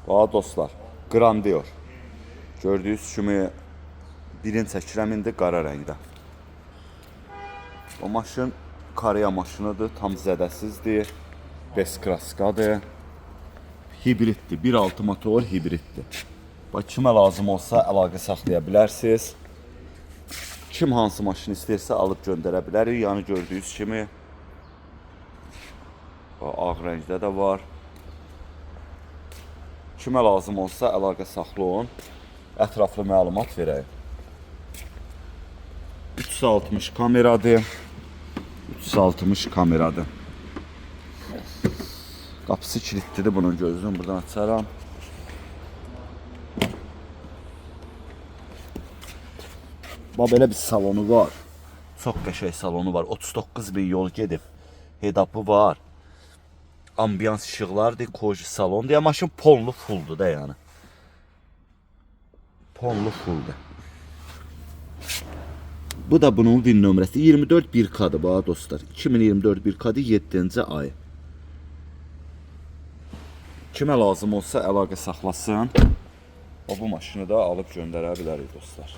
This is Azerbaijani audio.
Bax dostlar, Grandior. Gördüyünüz kimi birini çəkirəm indi qara rəngdə. O maşın Koreya maşınıdır, tam zədəsizdir. Beskraskadır. Hibriddir, 1.6 motor hibriddir. Bax kimə lazım olsa əlaqə saxlaya bilərsiniz. Kim hansı maşın istəyirsə alıb göndərə bilərik. Yəni gördüyünüz kimi bax, ağ rəngdə də var. Kimə lazım olsa əlaqə saxlayın. Ətraflı məlumat verəyim. 360 kameradır. 360 kameradır. Qapısı kilitlidir bunun gözünü buradan açaram. Bax belə bir salonu var. Çox qəşəng salonu var. 39 min yol gedib. Head-up'ı var. Ambiyans işıqlardır, koji salondur. Ya maşın ponlu fulldur da yəni. Ponlu fulldur. Bu da bunun VIN nömrəsi 24 1K-dır bax dostlar. 2024 1K-dır 7-ci ay. Kimə lazım olsa əlaqə saxlasın. O bu maşını da alıb göndərə bilərik dostlar.